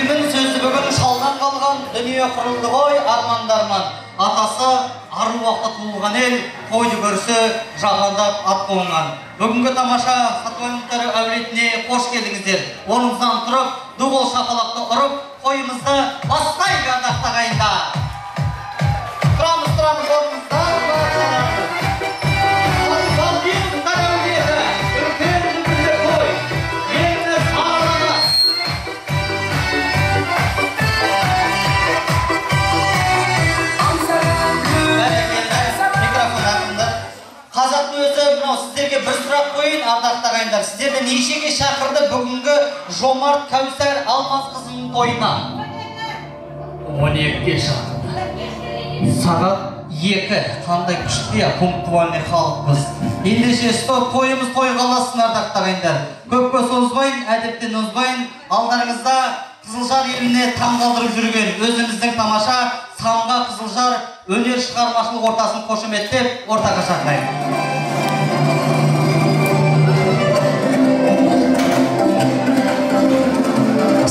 Сөйлеймін сөзі бүгін шалдан қалған, дүние құрылды ғой армандарман. Атасы аруақты туылған ел, қойды көрсе жапандап ат қонған. Бүгінгі тамаша Сатыбаевтар әулетіне қош келдіңіздер. Орнымыздан тұрып, ду қол шапалақты ұрып, қойымызды бастайық, ардақты ағайындар. Тұрамыз, тұрамыз орнымыздан. Сатыбалдиновтар әулеті, үлкен дүбірлі той. Енді саралаңыз. Бәрекелді, микрофон артында. Қазақтың өзі, мынау сіздерге бір сұрақ қояйын, ардақты ағайындар. Сіздерді нешеге шақырды бүгінгі Жомарт Кәусар Алмас қызының тойына? 12-ге шақырды. Сағат 2. Қандай күшті, иә, пунктуальный халықпыз. Ендеше, стоп, тойымыз тойға ұлассын, ардақты ағайындар. Көпке созбайын, әдептен озбайын. Алдарыңызда Қызылжар еліне таңғалдырып жүрген өзіміздің тамаша Самға Қызылжар өнер шығармашылық ортасын қошеметтеп ортаға шақырайын.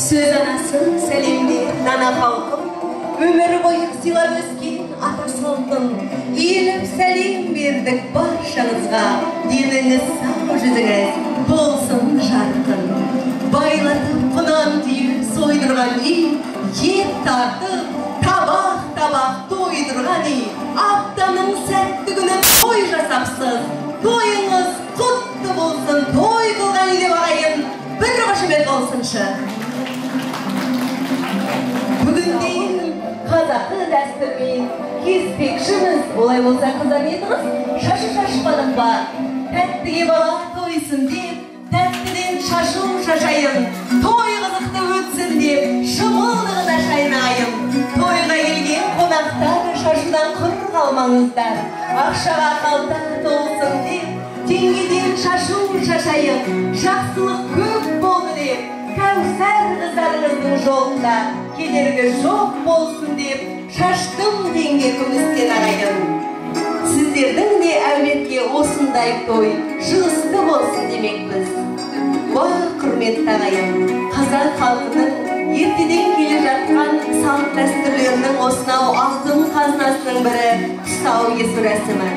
Сөз анасын сәлемдер дана халқым, өмір бойы сыйлап өскен ата салтын, иіліп сәлем бердік баршаңызға, деніңіз сау, жүзіңіз болсын жарқын. Байлатып құнан түйе сойдырған үй, ет тартып табақ табақ тойдырған үй, аптаның сәтті күні той жасапсыз, тойыңыз құтты болсын, той қылған үй деп ағайын бір қошемет болсыншы. Бүгінде қазақы дәстүрмен кеспекшіміз. Олай болса, қыздар, не тұрыс? Шашу шашпадық па? Тәттіге бала тойсын деп, тәттіден шашу шашайын. Той қызықты өтсін деп, шымылдығын ашайын ағайын. Тойға келген қонақтар шашудан құр қалмаңыздар. Ақшаға қалта толсын деп, теңгеден шашу шашайын. Жақсылық көп болды деп, Кәусар қыздарыңыздың жолында кедергі жоқ болсын деп, шаштым теңге күмістен ағайын. Сіздердің де әулетке осындай той жұғысты болсын демекпіз. Уа, құрметті ағайын, қазақ халқының ертеден келе жатқан салт дәстүрлерінің осынау алтын қазынасының бірі тұсау кесу рәсімі.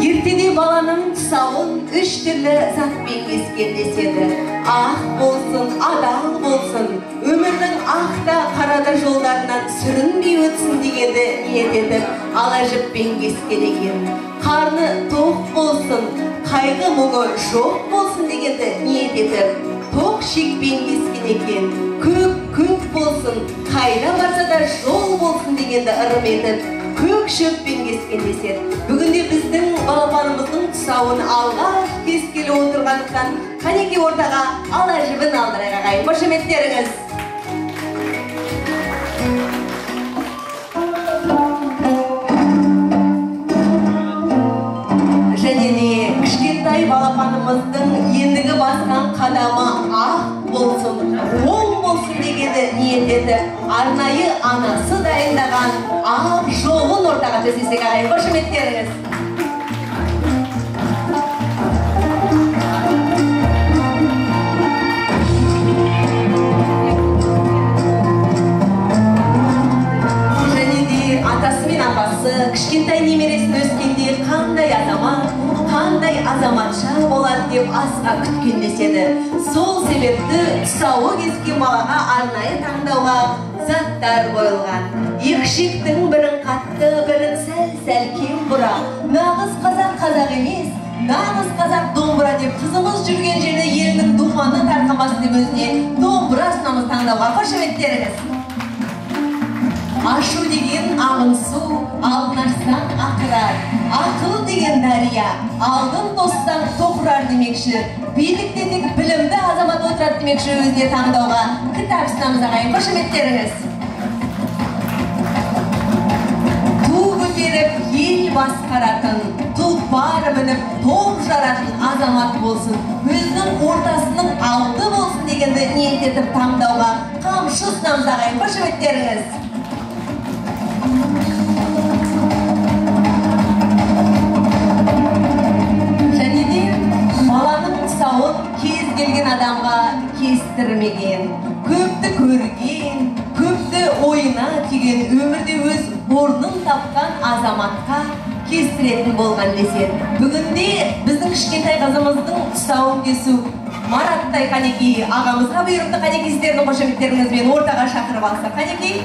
Ертеде баланың тұсауын үш түрлі затпен кескен деседі. Ақ болсын, адал болсын, өмірдің ақ та қара да жолдарынан сүрінбей өтсін дегенді ниет етіп, ала жіппен кескен екен. Қарны тоқ болсын, қайғы мұңы жоқ болсын дегенді ниет етіп, тоқ шекпен кескен екен. Көк көк болсын, қайда барса да жол болсын дегенді ырым етіп, көк шөппен кескен деседі. Бүгінде біздің балапанымыздың тұсауын алғаш кескелі отырғандықтан, қанеки ортаға ала жібін алдырайық ағайын. Қошеметтеріңіз. Және де кішкентай балапанымыздың ендігі басқан қадамы ақ болсын, оң болсын дегенді ниет етіп, арнайы анасы дайындаған ақ жолын ортаға төсесек ағайын. Қошеметтеріңіз. Және де атасы мен апасы кішкентай немересін өскенде қандай азамат, қандай азаматша болады деп асыға күткен деседі. Сол себепті тұсауы кескен балаға арнайы таңдауға заттар қойылған. Екі шектің бірін қатты, бірін сәл-сәл кем бұра. Нағыз қазақ қазақ емес, нағыз қазақ домбыра деп қызымыз жүрген жерде елінің думаны тарқамасын деп өзіне домбыра ұсынамыз таңдауға. Қошеметтеріңіз. Ашу деген ағын су, алдын ашсаң ақырар. Ақыл деген дария, алдын тоссаң тоқырар демекші. Билікте тек білімді азамат отырады демекші өзіне таңдауға кітап ұсынамыз ағайын. Қошеметтеріңіз. Ту көтеріп ел басқаратын, тұлпар мініп топ жаратын азамат болсын, өзінің ортасының алды болсын дегенді ниет етіп таңдауға қамшы ұсынамыз ағайын. Қошеметтеріңіз. Және де баланың тұсауын кез келген адамға кестірмеген, көпті көрген сүйген, өмірде өз орнын тапқан азаматқа кестіретін болған деседі. Бүгінде біздің кішкентай қызымыздың тұсауын кесу Мараттай қанекей ағамызға бұйырыпты. Қанекей, сіздердің қошеметтеріңізбен ортаға шақырып алсақ. Қанекей,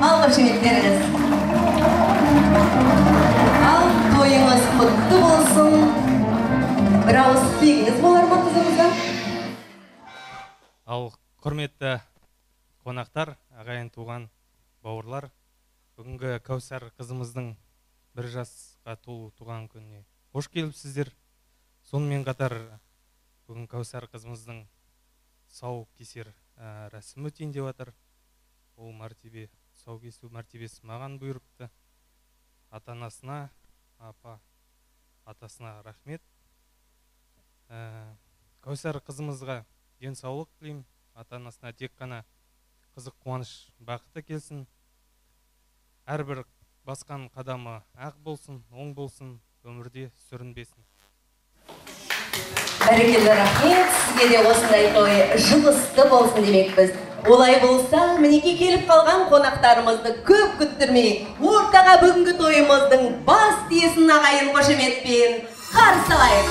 ал қошеметтеріңіз. Ал тойыңыз құтты болсын. Бір ауыз тілегіңіз болар ма қызымызға? Ал құрметті қонақтар, ағайын туған бауырлар, бүгінгі Кәусар қызымыздың бір жасқа толу туған күніне қош келіпсіздер. Сонымен қатар бүгін Кәусар қызымыздың тұсау кесер рәсімі өтейін деп жатыр. Ол мәртебе, тұсау кесу мәртебесі маған бұйырыпты. Ата-анасына, апа, атасына рахмет. Кәусар қызымызға денсаулық тілеймін. Ата-анасына тек қана қызық, қуаныш, бақыты келсін. Әрбір басқан қадамы ақ болсын, оң болсын, өмірде сүрінбесін. Бәрекелді, рахмет. Сізге де осындай той жұғысты болсын демекпіз. Олай болса, мінекей келіп қалған қонақтарымызды көп күттірмей, ортаға бүгінгі тойымыздың бас иесін ағайын қошеметпен қарсы алайық.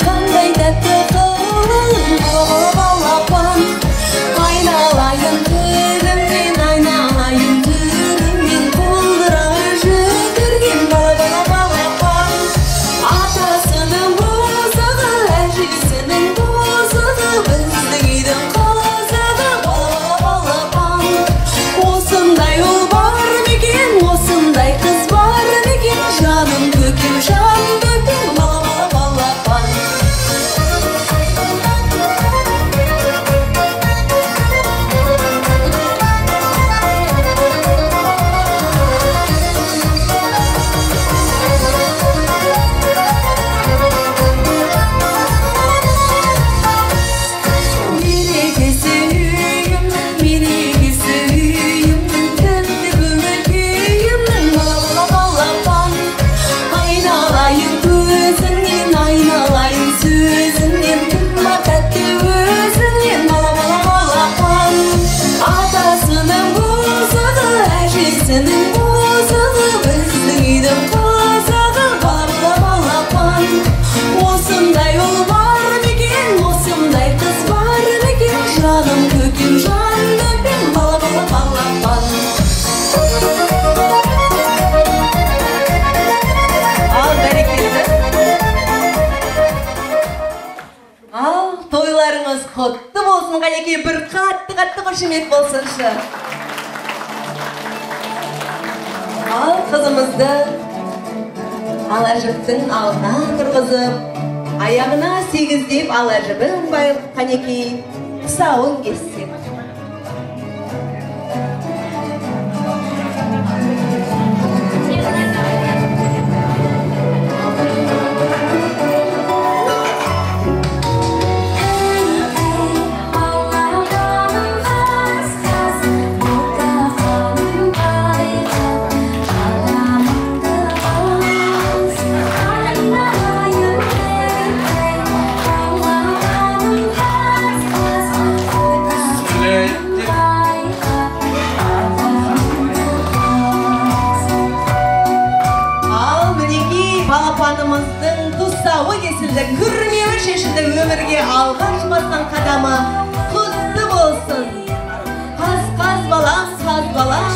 Қандай тәтті қылың, балапан. Айналайын тіліммен, айналайын тіліммен, құлдыра жүгірген бала, бала, балапан. Атасының бозығы, әжесінің бозығы, біздің үйдің қызығы, бала, балапан. Осындай ұл бар ма екен, осындай қыз бар ма екен, жаным көкем, жан бөпем, бала, бала, балапан. Мерекесі үйімнің, мерекесі үйімнің, тәтті көңіл күйімнің, бала, бала, балапан. Айналайын көзіңнен, айналайын сөзіңнен, тұнба тәтті өзіңнен, бала, бала, балапан. Атасының бозығы, әжесінің бозығы, біздің үйдің қызығы, бала, бала, балапан. Осындай ұл бар ма екен, осындай қыз бар ма екен, жаным көкем, жан бөпем, бала, бала, балапан. Ал бәрекелді. Ал тойларыңыз құтты болсын, қанекей, бір қатты-қатты қошемет болсыншы. Ал қызымызды ала жіптің алдына тұрғызып, аяғына сегіздеп ала жібін қанекей тұсауын кессек. Ал мінекей балапанымыздың тұсауы кесілді, күрмеуі шешілді, өмірге алғаш басқан қадамы құтты болсын. Қаз қаз балам, қаз балам,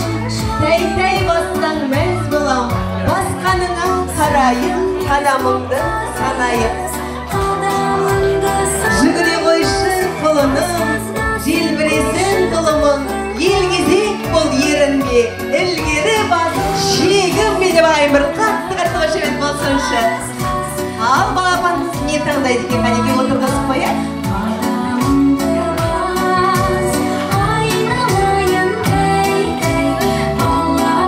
тәй тәй бассаң мәз болам, басқаныңа қарайын, қадамыңды санайын. Жүгіре қойшы құлыным, желбіресін тұлымың, елгезек бол ерінбе, ілгері бас шегінбе деп ағайын бір қатты-қатты қошемет болсыншы. Ал балапанымыз не таңдайды екен, қанекей отырғызып қояйық. Айналайын, ей, ей, балапаным.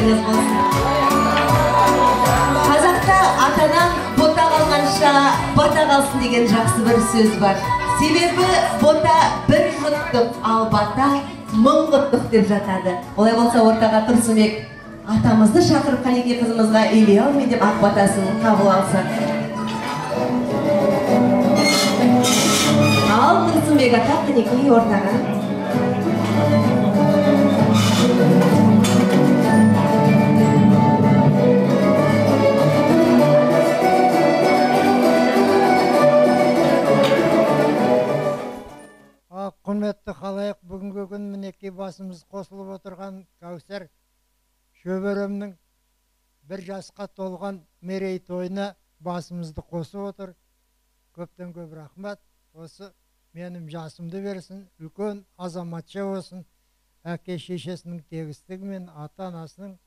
Берекелеріңіз болсын. Қазақта атадан бота қалғанша бата қалсын деген жақсы бір сөз бар. Себебі бота бір жұттық, ал бата мың құттық деп жатады. Олай болса ортаға Тұрсынбек атамызды шақырып қанекей қызымызға илей алмай деп ақ батасын қабыл алсақ. Ал Тұрсынбек ата қанекей ортаға. Құрметті халайық, бүгінгі күн мінекей басымыз қосылып отырған Кәусар шөберемнің бір жасқа толған мерейтойына басымызды қосып отыр. Көптен көп рахмат. Осы менің жасымды берсін, үлкен азаматша болсын, әке шешесінің тегістігі мен ата-анасының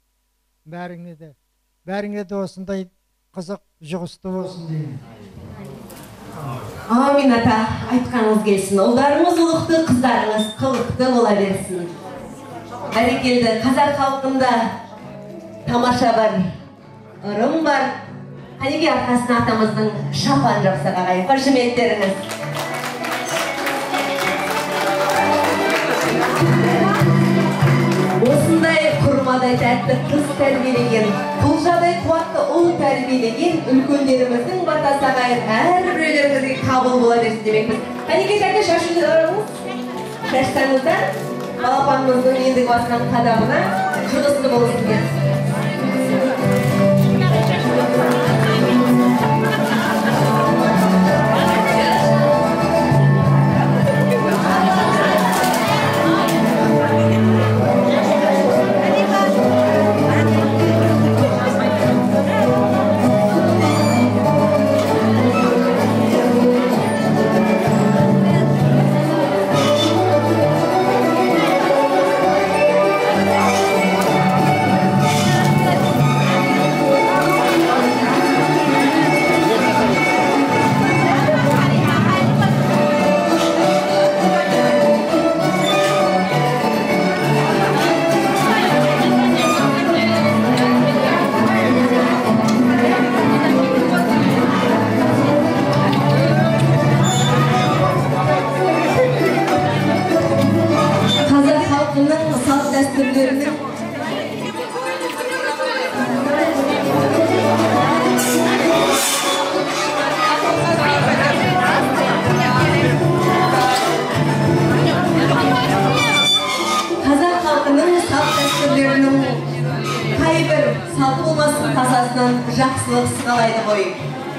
бәріңе де осындай қызық жұғысты болсын деймін. Амин ата, айтқаныңыз келсін. Ұлдарыңыз ұлықты, қыздарыңыз қылықты бола берсін. Бәрекелді, қазақ халқында тамаша бар, ырым бар. Қанекей арқасына атамыздың шапан жапсақ ағайын. Қошеметтеріңіз. Осындай құрмадай тәтті қыз тәрбиелеген, құлжадай қуатты ұл тәрбиелеген үлкендеріміздің батасы ағайын әрбіреулеріңізге қабыл бола берсін демекпіз. Қанекей тәте шашыңыз, шашсаңыздар, балапанымыздың ендігі басқан қадамына жұғысты болсын деп. Жақсылық сығалайды ғой.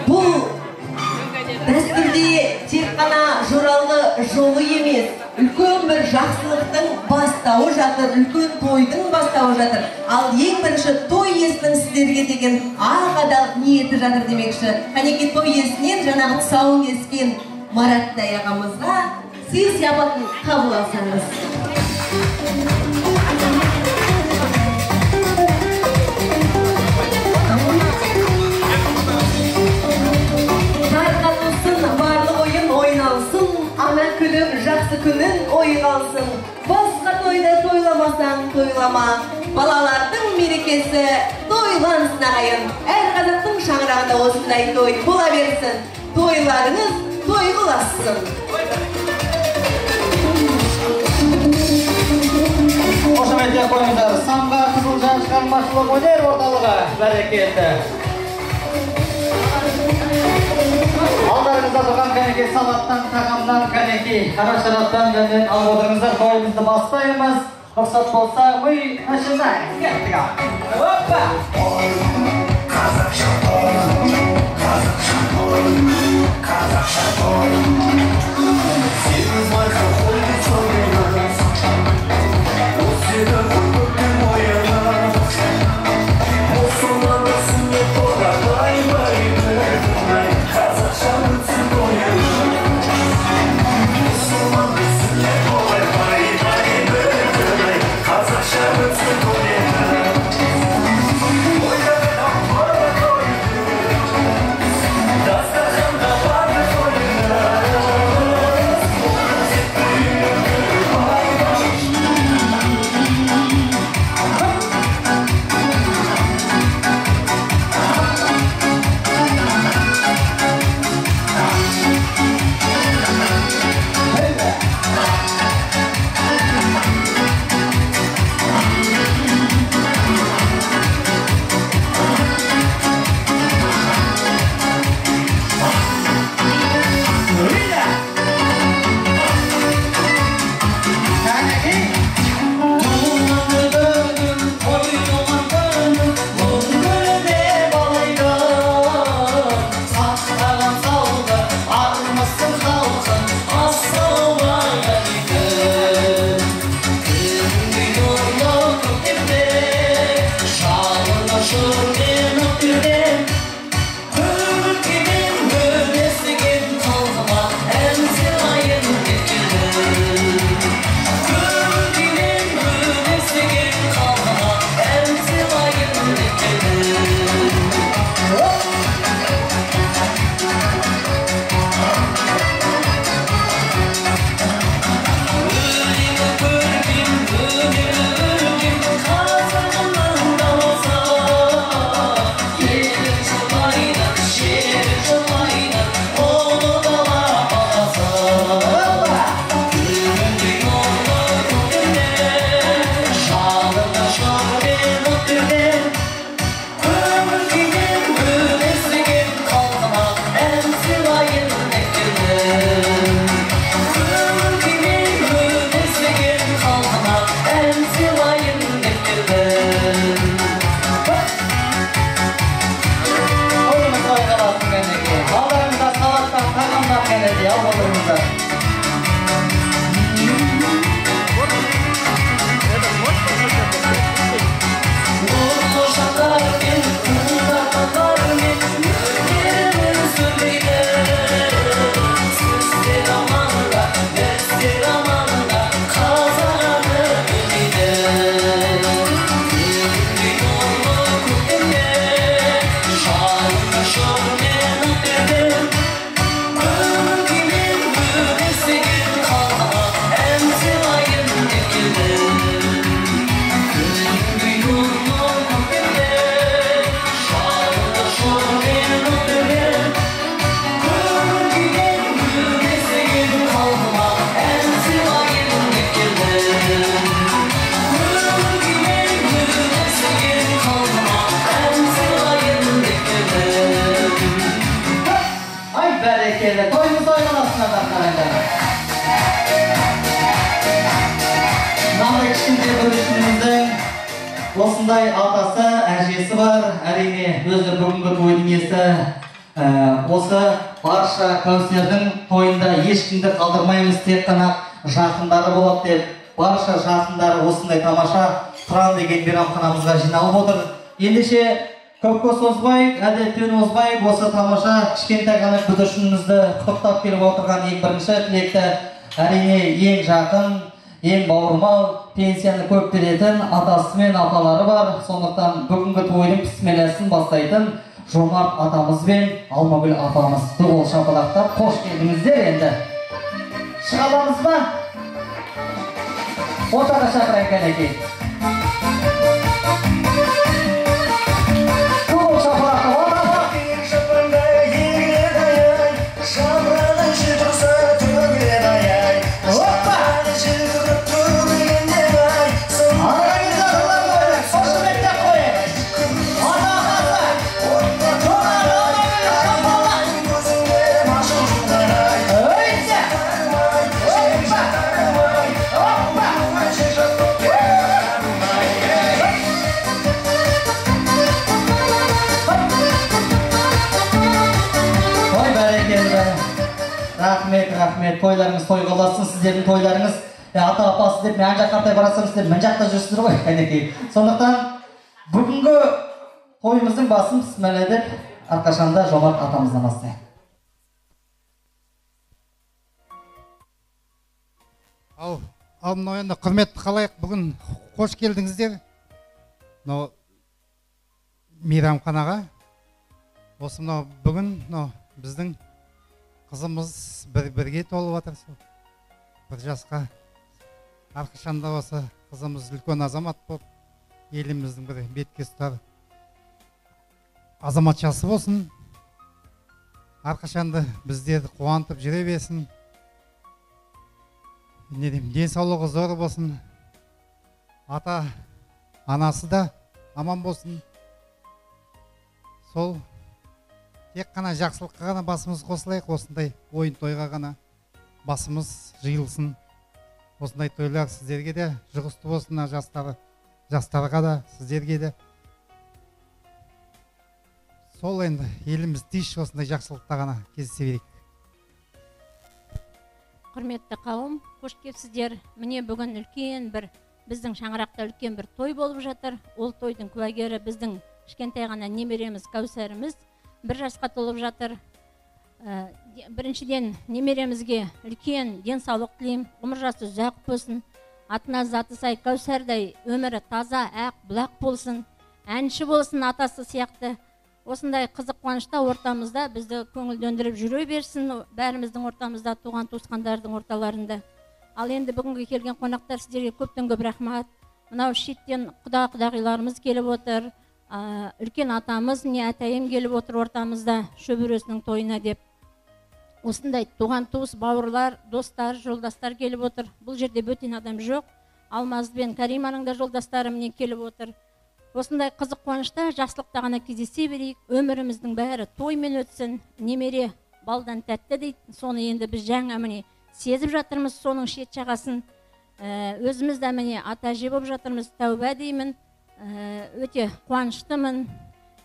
Бұл дәстүрде тек қана жоралғы жолы емес, үлкен бір жақсылықтың бастауы жатыр, үлкен тойдың бастауы жатыр. Ал ең бірінші той иесінің сіздерге деген ақ адал ниеті жатыр демекші. Қанекей той иесінен жаңағы тұсауын кескен Мараттай ағамызға сый сияпатын қабыл алсаңыз. Ана күліп жақсы күнін ойға алсын. Басқа тойда тойламасаң тойлама. Балалардың мерекесі тойлансын ағайын. Әр қазақтың шаңырағында осындай той бола берсін. Тойларыңыз тойғылассын. Қошеметтер қойыңыздар. Самға Қызылжар шығармашылық өнер орталығы бәрекелді. Алдарыңызда тұрған кәнекей салаттан, тағамнан, кәнекей қара шараптан дәмнен алып отырыңыздар. Тойымызды бастаймыз. Рұқсат болса, мы начинаем. Кеттік. Опа! Қазақша той, қазақша той, қазақша той. Сегіз майға қойды сойымыз, өседі көктем ойыны. Мұсылманды сүннет болар, ай-бай, қазақша өтсін тойымыз. Мұсылманды сүннет болар, ай-бай, қазақша өтсін тойымыз. Осындай атасы, әжесі бар. Әрине, өзі бүгінгі тойдың иесі. Осы барша Кәусердің тойында ешкімді қалдырмаймыз, тек қана жақындары болады деп барша жақындары осындай тамаша Тұран деген мейрамханамызға жиналып отыр. Ендеше көпке созбайық, әдеттен озбайық, осы тамаша кішкентай ғана бүлдіршінімізді құттықтап келіп отырған ең бірінші тілекті әрине ең жақын, ең бауырмал, пенсияны көп беретін атасы мен апалары бар. Сондықтан бүгінгі тойдың пісмелесін бастайтын Жомарт атамыз бен Алмагүл апамыз. Қол шапалақтап қош келдіңіздер. Енді шыға аламыз ба? Ортаға шақырайық кәнекей. Қол шапалақтап ортаға. Опа! Рахмет, рахмет. Тойларыңыз тойға ұлассын, сіздердің тойларыңыз. Ата апасы деп мен ана жаққа қарай барасам, сіздер мына жақта жүрсіздер ғой, кәнекей. Сондықтан бүгінгі тойымыздың басын бісміллә деп әрқашанда Жомарт атамыздан бастайық. Ал мынау енді құрметті халайық, бүгін қош келдіңіздер. Мынау мейрамханаға. Осы мынау бүгін мынау біздің қызымыз бірге толып жатыр, сол бір жасқа. Әрқашанда осы қызымыз үлкен азамат болып, еліміздің бір бетке ұстар азаматшасы болсын. Әрқашанда біздерді қуантып жүре берсін. Не деймін, денсаулығы зор болсын. Ата анасы да аман болсын. Сол тек қана жақсылыққа ғана басымыз қосылайық, осындай ойын тойға ғана басымыз жиылсын. Осындай тойлар сіздерге де жұғысты болсын, жастарға да, сіздерге де. Сол енді еліміз тиіш осындай жақсылықта ғана кездесе берейік. Құрметті қауым, қош келіпсіздер. Міне бүгін үлкен бір біздің шаңырақта үлкен бір той болып жатыр. Ол тойдың куәгері біздің кішкентай ғана немереміз Кәусәріміз бір жасқа толып жатыр. Біріншіден немеремізге үлкен денсаулық тілеймін, ғұмыр жасы ұзақ болсын, атына заты сай Кәусәрдай өмірі таза, ақ бұлақ болсын, әнші болсын атасы сияқты. Осындай қызық қуанышта ортамызда бізді көңілдендіріп жүре берсін, бәріміздің ортамызда, туған туысқандардың орталарында. Ал енді бүгінгі келген қонақтар, сіздерге көптен көп рахмат. Мынау шеттен құда құдағиларымыз келіп отыр, үлкен атамыз, міне атайым келіп отыр ортамызда шөбересінің тойына деп. Осындай туған туыс, бауырлар, достар, жолдастар келіп отыр. Бұл жерде бөтен адам жоқ. Алмаз бен Кариманың да жолдастары міне келіп отыр. Осындай қызық қуанышта, жақсылықта ғана кездесе берейік. Өміріміздің бәрі тоймен өтсін. Немере балдан тәтті дейді. Соны енді біз жаңа міне сезіп жатырмыз, соның шет жағасын. Өзіміз де міне ата әже болып жатырмыз, тәуба деймін. Өте қуаныштымын.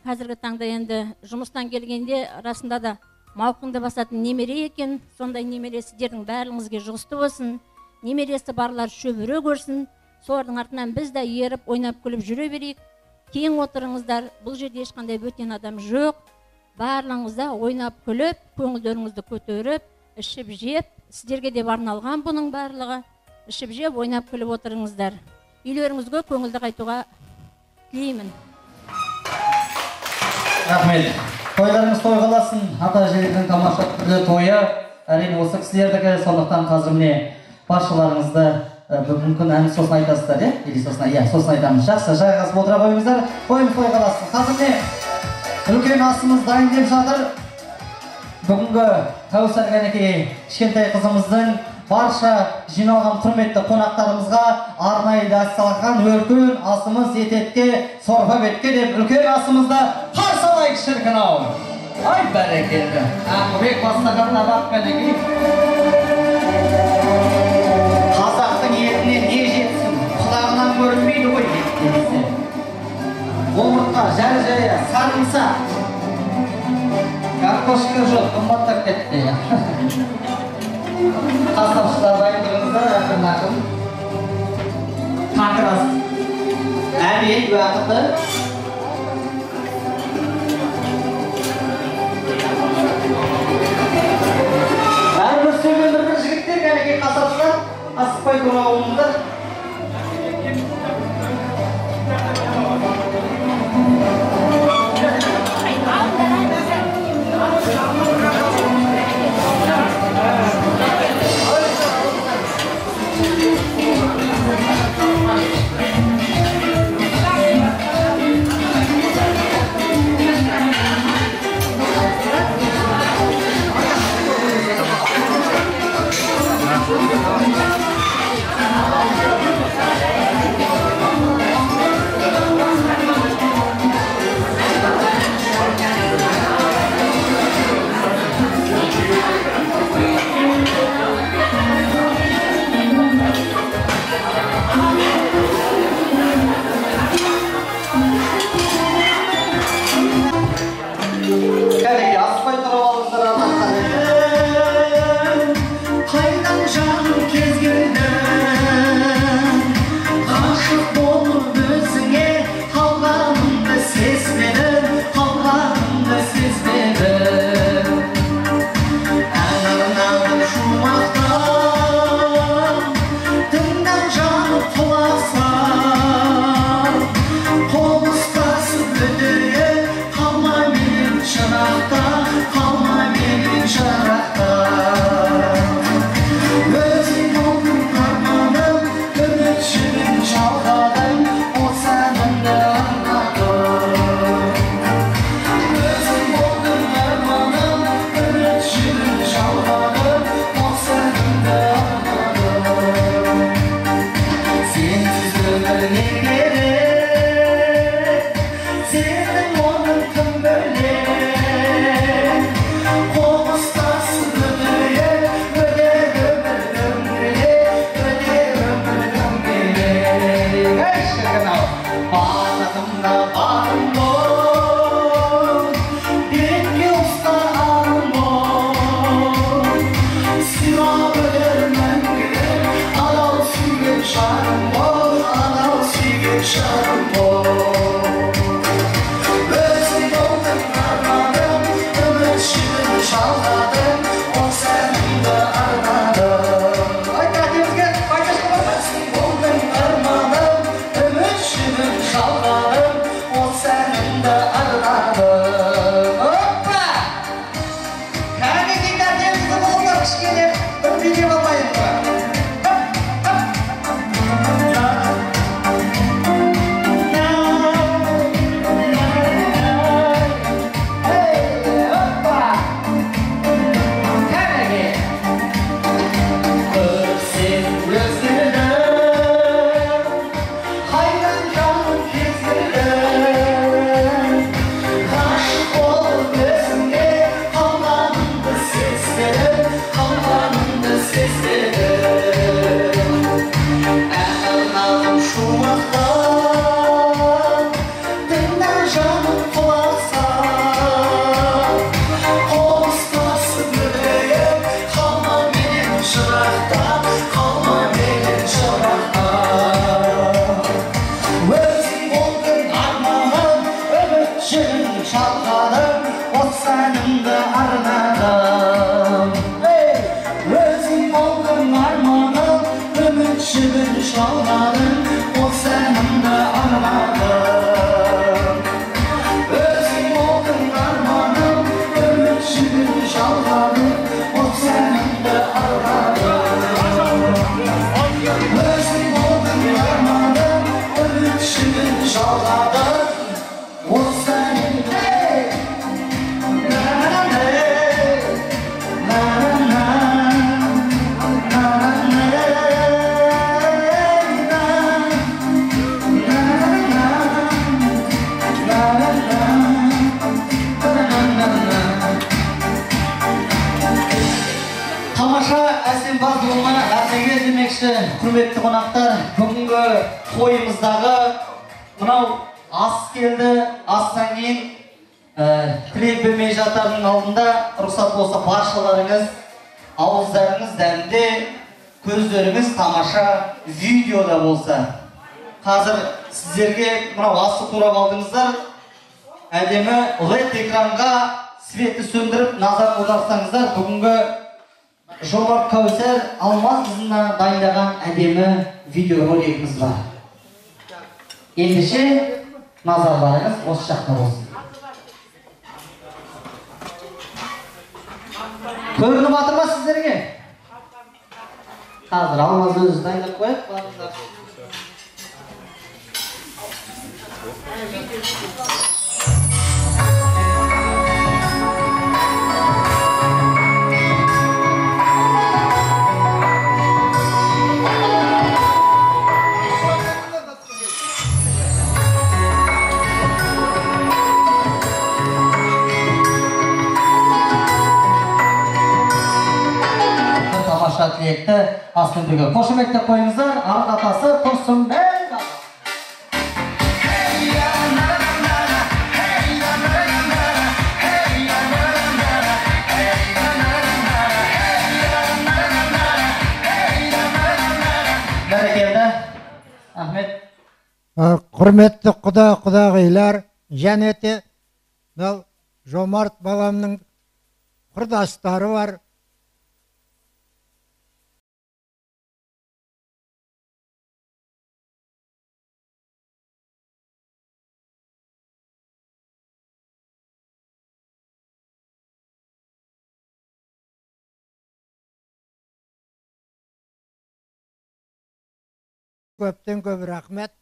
Қазіргі таңда енді жұмыстан келгенде расында да мауқыңды басатын немере екен. Сондай немере сіздердің барлығыңызге жұғысты болсын. Немересі барлар шөбере көрсін. Солардың артынан біз де еріп, ойнап күліп жүре берейік. Кең отырыңыздар, бұл жерде ешқандай бөтен адам жоқ. Барлығыңыз да ойнап күліп, көңілдеріңізді көтеріп, ішіп жеп, сіздерге деп арналған бұның барлығы. Ішіп жеп, ойнап күліп отырыңыздар. Үйлеріңізге көңілді қайтуға тілеймін. Рахмет. Тойларыңыз той қаласын. Ата әжелердің тамаша түрлі тойы әрине осы кісілердікі. Сондықтан қазір міне баршаларыңызды мүмкін ән сосын айтасыздар, иә? Или сосын, иә, сосын айтамыз. Жақсы, жайғасып отыра қойыңыздар. Тойымыз той қаласын. Қазір міне үлкен асымыз дайын деп жатыр. Бүгінгі Кәусар кәнекей кішкентай қызымыздың барша жиналған құрметті қонақтарымызға арнайы дастархан үлкен асымыз ететке, сорпа бетке деп үлкен асымызды қарсы алайық, шіркін ау. Ай, бәрекелді. Ақылбек бастаған табақ кәнекей. Қазақтың етіне не жетсін, құлағынан көрінбейді ғой ет десе. Омыртқа, жәрі-жая, сарымсақ. Картошка жоқ, қымбаттап кетті. Қасапшылар дайын тұрыңыздар, ақырын-ақырын. Как раз обед уақыты. Әрбір сөйлем бір жігіттер, кәнекей қасапшылар, асықпай тұра болыңыздар. Кәнекей, асықпай тұрып алыңыздар ардақтар. Қайдан жаным кез келдің, ғашық болып өзіңе қалғанымды сезбедім, қалғанымды сезбедім. Ән арнадым шумақтан, тыңда жаным құлақ сал, қол ұстасып өтейік, қалма менен жырақта, қалма менен жырақта. Өзің болдың арманым, үміт жібін жалғадым, осы әнімді арнадым. Өзің болдың арманым, үміт жібін жалғадым, осы әнімді арнадым. Сенсіз өмір не керек, сенің орның кім бөлек? Қол ұстасып өтейік, өтер өмір дөңгелек, өтер өмір дөңгелек. Ей, шіркін ау, Бақытымда барым бол, бетке ұста арым бол. Сыйлап өтер мәңгілік, адал сүйген жарым бол, адал сүйген жарым бол. Өзің болдың арманым, үміт жібін жалғадым, осы әнімді арнадым. Айт, әкемізге байташқа бар. Өзің болдың арманым, үміт жібін жалғадым, осы әнімді арнадым. Оппа! Кәнекей, тәртібіңізді болыңдар, кішкене бір билеп алайын ба. Ей, оппа! Кәнекей! Сен өзгердің, қайдан жаным кез келдің, ғашық болып өзіңе қалғанымды сезбедім, қалғанымды сезбедім. Ән арнадым шумақтан, тыңда жаным құлақ сал, қол ұстасып өтейік, қалма менен жырақта, қалма менен жырақта. Өзің болдың арманым, үміт жібін жалғадым, осы әнімді арнадым. Ей, өзің болдың арманым, үміт жібін жалғадым, осы әнімді арнадым. Өзің болдың арманым, үміт жібін жалғадым, осы әнімді арнадым. Өзің болдың арманым, үміт жібін жалғадым, осы әнімді. Тамаша әсемпаз болма әрдегер демекші, құрметті қонақтар, бүгінгі тойымыздағы мынау Ас келді, астан кейін тілек бермей жатардың алдында рұқсат болса баршаларыңыз ауыздарыңыз дәмде, көздеріңіз тамаша видеода болса. Қазір сіздерге мынау асты турап алдыңыздар, әдемі LED экранға светті сөндіріп назар аударсаңыздар, бүгінгі Жомарт Кәусар Алмаз қызына дайындаған әдемі видеоролигіміз бар. Ендеше назарларыңыз осы жақта болсын. Көрініп жатыр ма сіздерге? Қазір Алмаз өзі дайындап қояды, барыңыздар. Тамаша тілекті аспен бірге қошеметтеп қойыңыздар. Арық атасы Тұрсынбек. Бәрекелді, Ахмет. Құрметті құда құдағилар, және де мынау Жомарт баламның құрдастары бар. Көптен көп рахмет.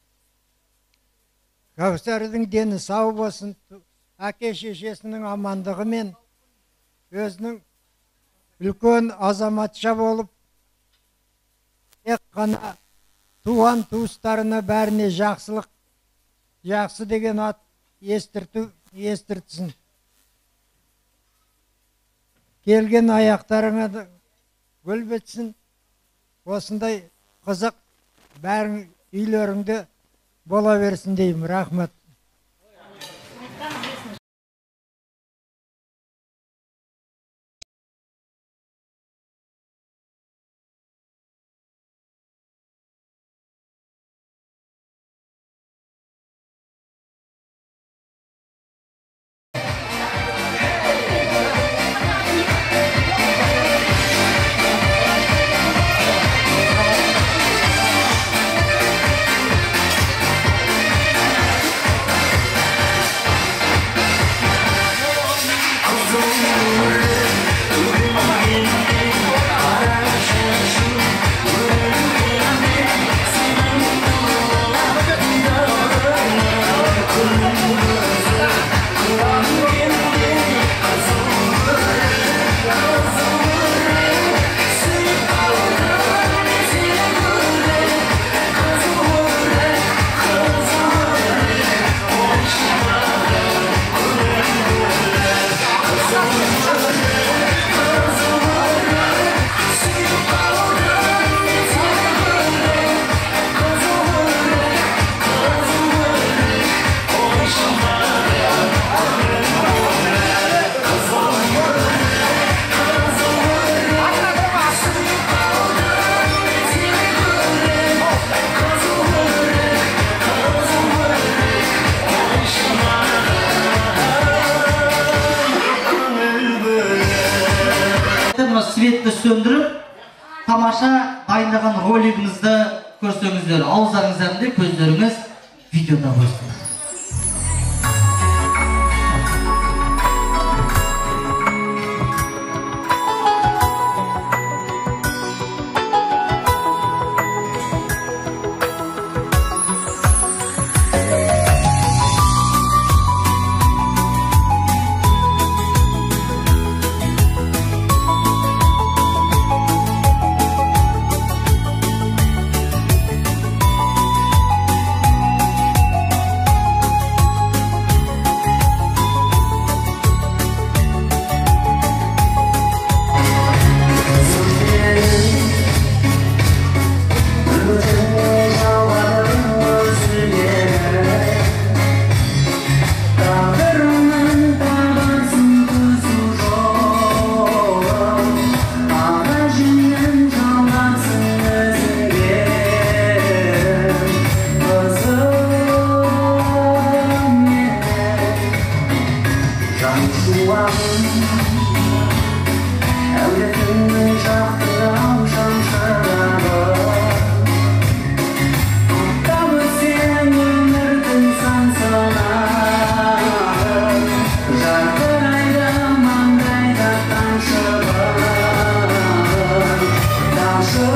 Кәусардың дені сау болсын, әке шешесінің амандығымен өзінің үлкен азаматша болып, тек қана туған туыстарына бәріне жақсылық, жақсы деген ат естіртсін. Келген аяқтарыңа да гүл бітсін. Осындай қызық бәрің үйлеріңде бола берсін деймін. Рахмет. Светті сөндіріп, тамаша дайындаған ролигімізді көрсеңіздер, ауыздарыңыз дәмді, көздеріңіз видеода болсын. Шуағым, әулетіңнің жақты шамшырағы. Тоқтап өтсең өмірдің сан сынағы, жарқырайды маңдайда тамшы бағым, тамшы.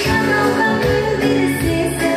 Жаналға мөлдір сезім.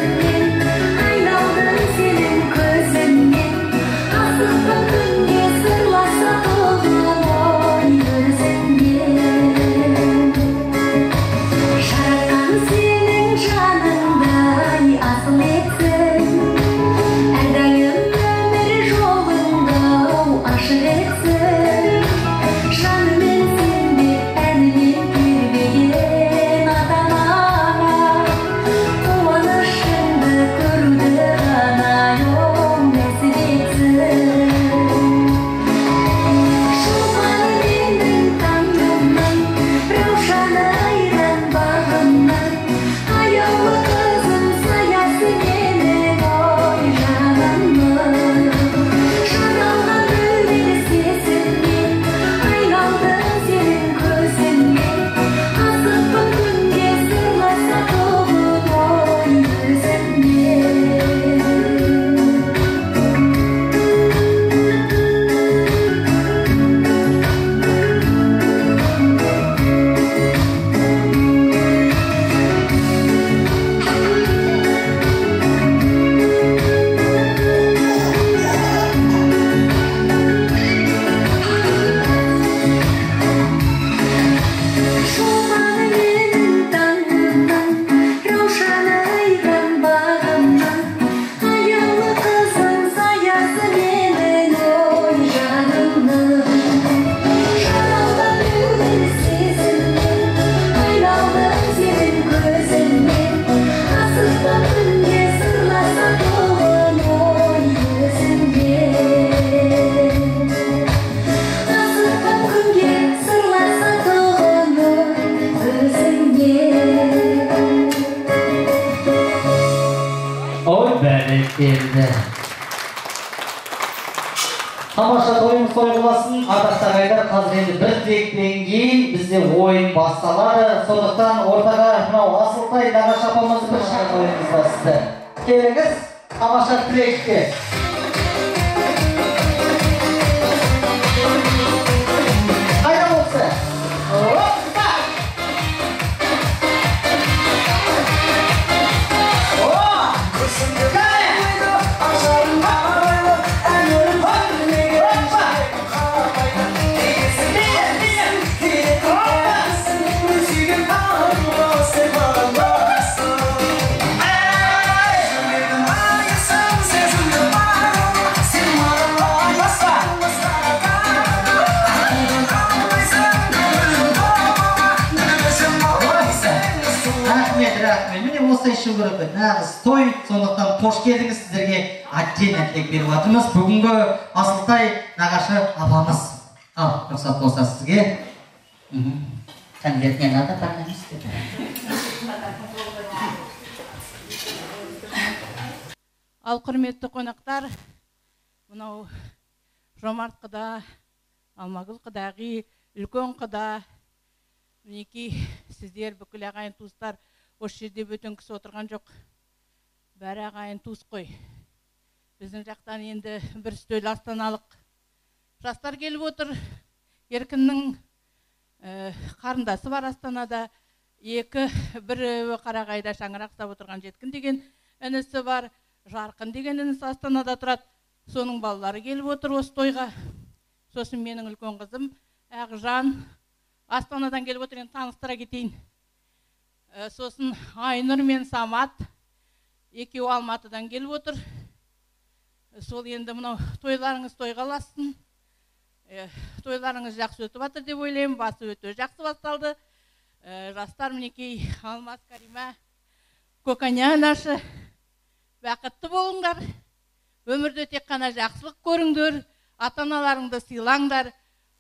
Бәрекелді. Тамаша тойымыз той болсын, атақты ағайындар, қазір енді бір тілектен кейін бізде ойын басталады. Сондықтан ортаға мынау Асылтай нағашы апамыз бір шақ ойымыз басты. Келіңіз, тамаша тілекке. Қайда болса? Оппа! О! Кәне! Нағыз той, сондықтан қош келдіңіз, сіздерге отдельно тілек беріп жатырмыз. Бүгінгі Асылтай нағашы апамыз. Ал, рұқсат болса сізге. Конверт не надо, парламент. Ал құрметті қонақтар, мынау Жомарт құда, Алмагүл құдағи, үлкен құда, мінекей сіздер бүкіл ағайын туыстар, осы жерде бөтен кісі отырған жоқ. Бәрі ағайын туыс қой. Біздің жақтан енді бір үстел астаналық жастар келіп отыр. Еркіннің қарындасы бар Астанада. Екі, біреуі Қарағайда шаңырақ ұстап отырған Жеткін деген інісі бар. Жарқын деген інісі Астанада тұрады. Соның балалары келіп отыр осы тойға. Сосын менің үлкен қызым Ақжан Астанадан келіп отыр, енді таныстыра кетейін. Сосын Айнұр мен Самат екеуі Алматыдан келіп отыр. Сол енді мынау тойларыңыз тойға лассын. Тойларыңыз жақсы өтіп жатыр деп ойлаймын. Басы өте жақсы басталды. Жастар мінекей Алмас, Карима, Коканя нашы, бақытты болыңдар. Өмірде тек қана жақсылық көріңдер, ата-аналарыңды сыйлаңдар.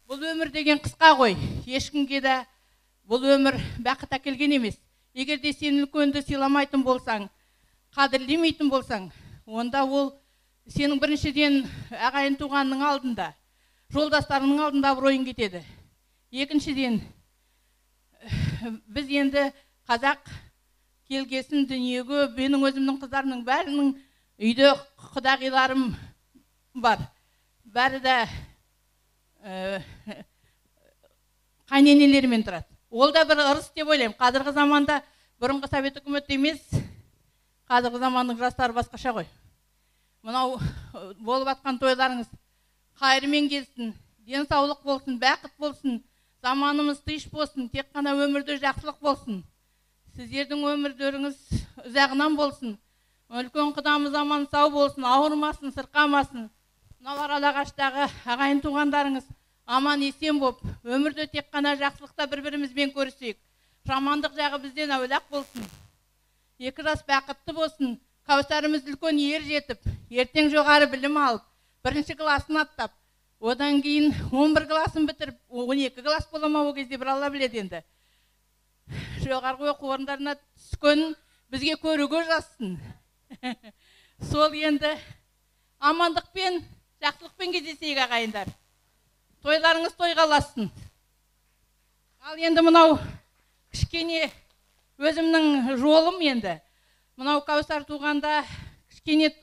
Бұл өмір деген қысқа ғой. Ешкімге де бұл өмір бақыт әкелген емес. Егер де сен үлкенді сыйламайтын болсаң, қадірлемейтін болсаң, онда ол сенің біріншіден ағайын туғанның алдында, жолдастарының алдында абыройың кетеді. Екіншіден, біз енді қазақ келгесін дүниеге, менің өзімнің қыздарымның бәрінің үйде құдағиларым бар. Бәрі де қайненелерімен тұрады. Ол да бір ырыс деп ойлаймын. Қазіргі заманда бұрынғы совет үкіметі емес, қазіргі заманның жастары басқаша ғой. Мынау болып атқан тойларыңыз қайырмен келсін, денсаулық болсын, бақыт болсын, заманымыз тыныш болсын, тек қана өмірде жақсылық болсын. Сіздердің өмірлеріңіз ұзағынан болсын. Үлкен құдамыз аман сау болсын, ауырмасын, сырқамасын. Мынау Аралағаштағы ағайын туғандарыңыз аман есен боп, өмірде тек қана жақсылықта бір-бірімізбен көрісейік. Жамандық жағы бізден әулақ болсын. Екі жас бақытты болсын. Кәусарымыз үлкен ер жетіп, ертең жоғары білім алып, бірінші класын аттап, одан кейін 11 класын бітіріп, 12 класс бола ма ол кезде бір Алла біледі енді. Жоғарғы оқу орындарына түскен бізге көруге жазсын. Сол енді амандықпен, жақсылықпен кездесейік ағайындар. Тойларыңыз тойға лассын. Ал енді мынау кішкене өзімнің жолым енді. Мынау Кәусар туғанда кішкене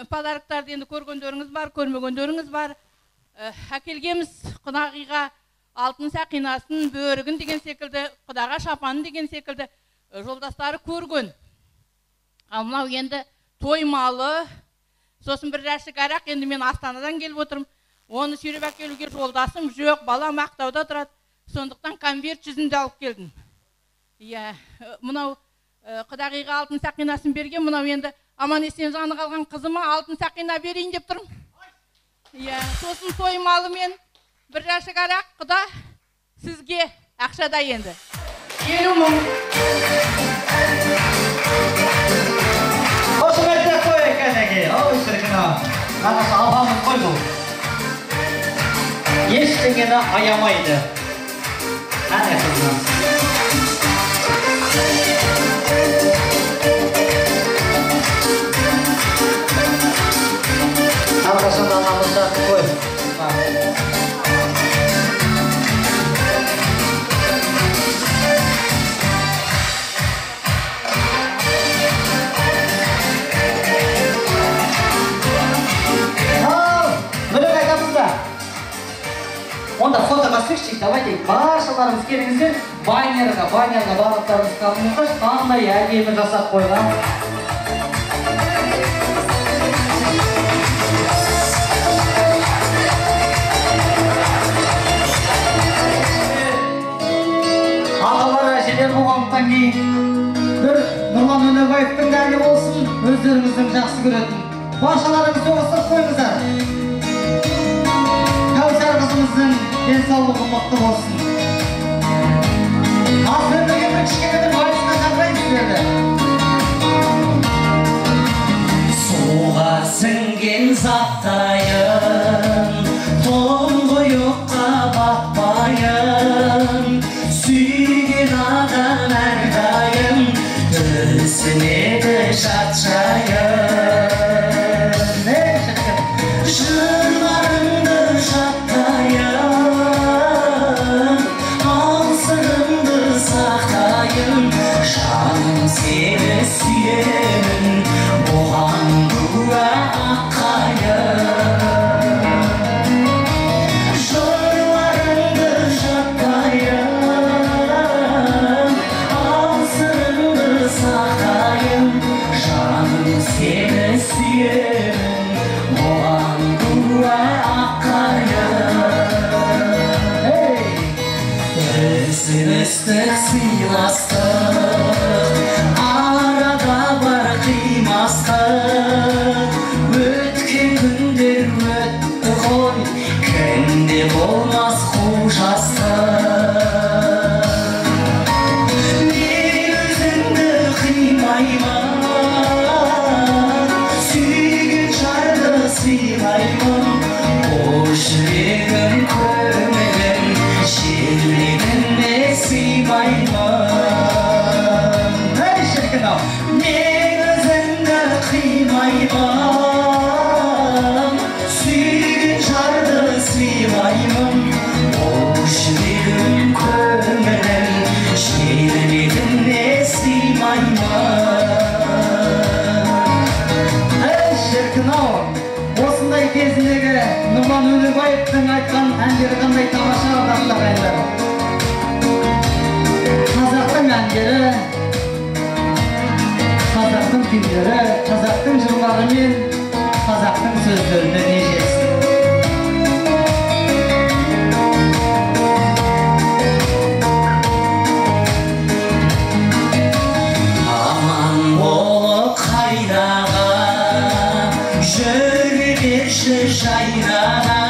подароктарды енді көргендеріңіз бар, көрмегендеріңіз бар. Әкелгенбіз құдағиға алтын сақинасын, бөрігін деген секілді, құдаға шапанын деген секілді жолдастары көрген. Ал мынау енді той малы, сосын бір жәшік арақ, енді мен Астанадан келіп отырмын. Оны сүйреп әкелуге жолдасым жоқ, балам Ақтауда тұрады. Сондықтан конверт жүзінде алып келдім. Иә, мынау құдағиға алтын сақинасын берген, мынау енді аман есен жаны қалған қызыма алтын сақина берейін деп тұрмын. Иә, сосын той малымен бір жәшік арақ, құда сізге ақшада енді. 50 мың. Қошеметтеп қояйық кәнеки. Ой, шіркін ау. Нағыз апамыз қой бұл. Ештеңені аямайды. Әне қызына. түсейікші. Давайте баршаларыңыз келіңіздер. Баннерға, баннерға барлықтарыңыз қалыңыздар. Қандай әдемі жасап қойған. Ағалар, әжелер болғандықтан кейін бір Нұрлан Өнербаевтың да әні болсын, өздеріңіздің жақсы көретін. Баршаларыңыз соғыстырып қойыңыздар. Кәусар қызымыздың денсаулығы мықты болсын. Ал сіздерге бір кішкене бір вальсқа шақырайын сіздерді. Суға сіңген заттайын, тұңғиыққа батпайын, сүйген адам әрдайым түсінеді жат жайын. Жырларыңды жаттайын, ал сырыңды сақтайын, жаным сені сүйемін, оған куә аққайын. Жырларыңды жаттайын, ал сырыңды сақтайын, жаным сені сүйемін, оған куә аққайын. Түсіністік, сыйластық, арада бар қимастық, өткен күндер өтті ғой, кімде болмас қу жастық. Мен өзіңді қимаймын, сүйген жарды сыйлаймын, о жүрегім көңілім желегіне сыймаймын. Ей, шіркін ау! Мен өзіңді қимаймын, сүйген жарды сыйлаймын, о жүрегім көңілім желегіне сыймаймын. Ей, шіркін ау! Осындай кезіндегі Нұрлан Өнербаевтың айтқан әндері қандай тамаша, ардақты ағайындар. Қазақтың әндері, қазақтың күйлері, қазақтың жырлары мен қазақтың сөздеріне не жетсін. Аман болып қайдаға жүре берші жайнаға,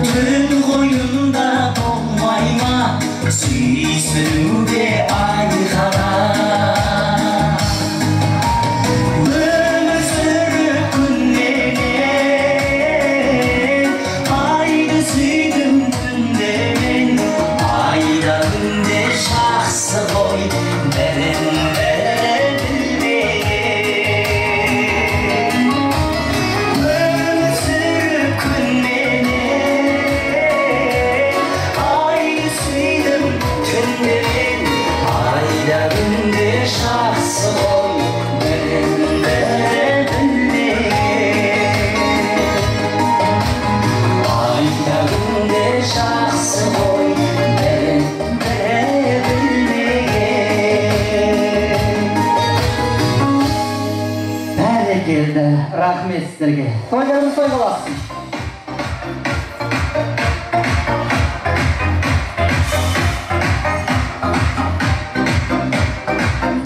түн қойнында болмай ма сүйсінуге айқара. Өмір сүріп күнменен, айды сүйдім түнде мен, айда күнде жақсы ғой, бірін бірі білмеген. Өмір сүріп күнменен, айды сүйдім түнде мен, айда күнде жақсы ғой, бірін бірі білмеген. Айда күнде жақсы ғой, бірін бірі білмеген. Бәрекелді, рахмет сіздерге. Тойларыңыз той болсын.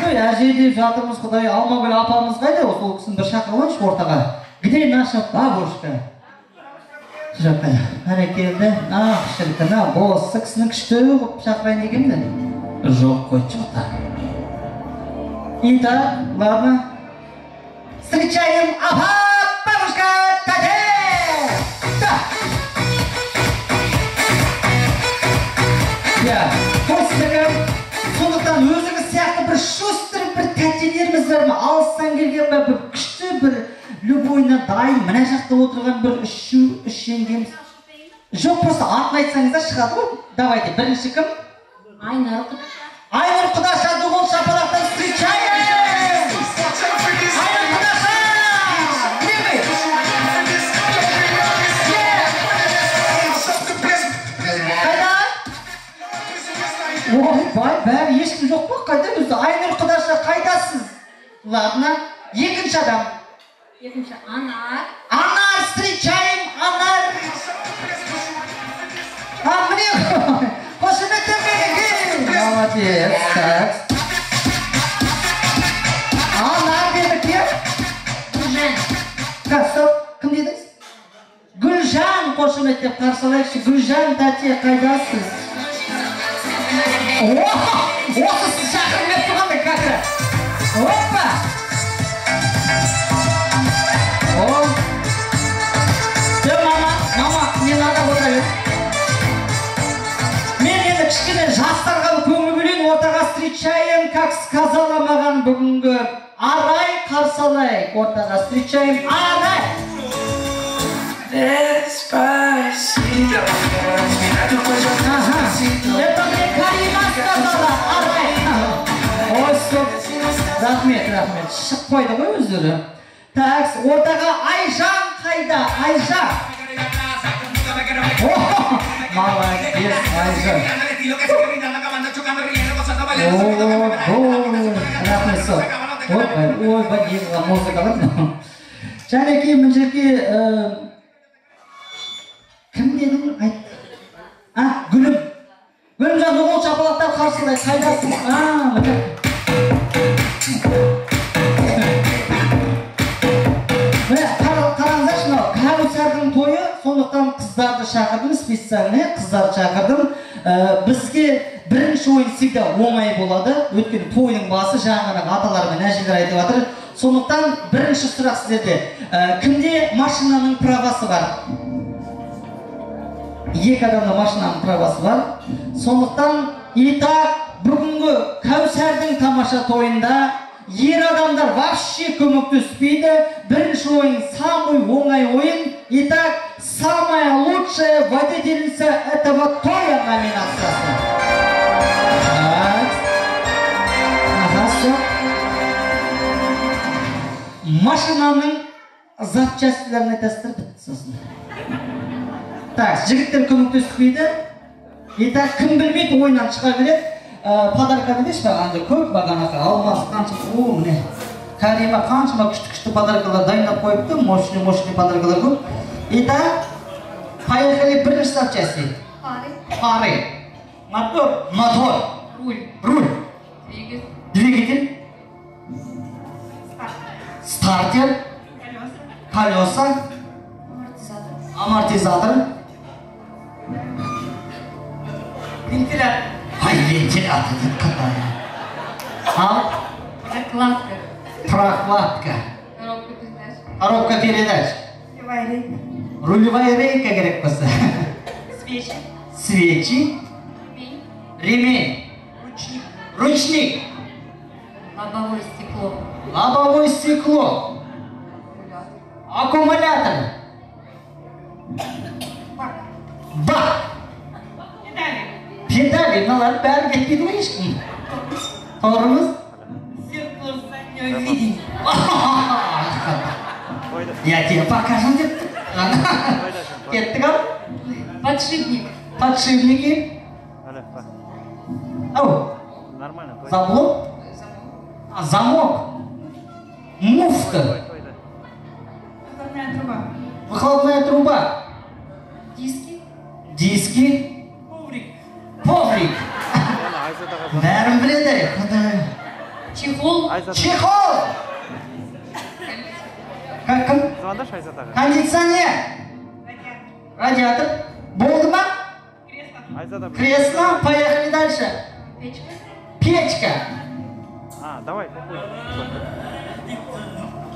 Той әже деп жатырмыз, құдай. Алмагүл апамыз қайда? Сол кісіні бір шақырып алайыншы ортаға. Где наша бабушка? Жоқ, қайда? Бәрекелді. Ах, шіркін, ау, осы кісіні күшті қылып шақырайын дегенмін де. Жоқ қой, что-то. Итак, ладно. Встречаем апа, бабушка, тәте! Да! Иә, той сіздікі. Сондықтан өзіңіз сияқты бір шустрый бір тәтелеріміз бар ма? Алыстан келген бе, бір күшті бір любойына дайын, мына жақта отырған бір үш жеңгеміз. Жоқ, просто атын айтсаңыздар шығады ғой. Давайте, бірінші кім? Айнұр құдаша. Айнұр құдаша, ду қол шапалақтан встречаем! Айнұр құдаша! Где вы? Ладно. Екінші адам. Екінші Анар. Анар, встречаем Анар. А, міне, қошеметтер. Молодец. Так. Анар дедік, иә? Гүлжан. Так, стоп. Кім дедіңіз? Гүлжан, қошеметтеп қарсы алайықшы. Гүлжан тәте, қайдасыз? О, осы сіз шақырып келіп тұрғандай как раз. Опа! О! Все, мама, мама, не надо, отыра бер. Мен енді кішкене жастарға көңіл бөлейін, ортаға встречаем, как сказала маған бүгінгі Арай, қарсы алайық. Ортаға встречаем Арай. Ага. Это мне Карина сказала, Арай. Ой, стоп. Рахмет, рахмет. Шығып қойды ғой өздері. Так, ортаға Айжан қайда? Айжан. О, молодец, Айжан. О, рахмет, сол. Ой, ойбай, не қылған музыкалар. Және кейін мына жерге кім дедің? Айт. А, Гүлім. Гүлімжан, қол шапалақтап қарсылай. Қайдасың? А, міне. Міне, қараңыздаршы, мынау Кәусардың тойы, сондықтан қыздарды шақырдым, специально қыздарды шақырдым. Бізге бірінші ойын всегда оңай болады, өйткені тойдың басы жаңағы аталар мен әжелер айтып жатыр. Сондықтан бірінші сұрақ сіздерде. Кімде машинаның правасы бар? Екі адамда машинаның правасы бар. Сондықтан, итак, бүгінгі Кәусардың тамаша тойында ер адамдар вообще көмектеспейді. Бірінші ойын самый оңай ойын. Итак, самая лучшая водительница этого тоя номинациясы. Так. Ага, все. Машинаның запчастьлерін айтасыздар, бітті сосын. Так, жігіттер көмектеспейді. Итак, кім білмейді, ойыннан шыға береді. Подарканы берші маған, анда көп маған ақа, алмас қанша, о, міне. Карима қаншама күшті-күшті подаркалар дайындап қойыпты, мощный-мощный подаркалар көп. Итак, поехали, бірінші запчасти. Фары. Фары. Мотор. Мотор. Руль. Руль. Двигатель. Двигатель. Стартер. Колеса. Колеса. Амортизатор. Амортизатор. Вентилятор. Ай, вентилятор деп қандай. Ал? Прокладка. Прокладка. Коробка передач. Коробка передач. Рулевая рейка. Рулевая рейка керек болса. Свечи. Свечи. Ремень. Ремень. Ручник. Ручник. Лобовое стекло. Лобовое стекло. Аккумулятор. Аккумулятор. Бак. Бак. Педали. Педали. Мыналар бәрі кетпейді ғой ешкім. Тормоз. Зеркало заднего видения. Я тебе покажу деп. Кеттік ал. Подшипник. Подшипники. Ау. Нормально. Замок. Замок. Муфта. Выхлопная труба. Выхлопная труба. Диски. Диски. Коврик. Коврик. Бәрін біледі. Құдай. Чехол. Чехол. Кім? Звондашы Айзат аға. Кондиционер. Радиатор. Болды ма? Кресло. Кресло. Поехали дальше. Печка. Печка. А, давай.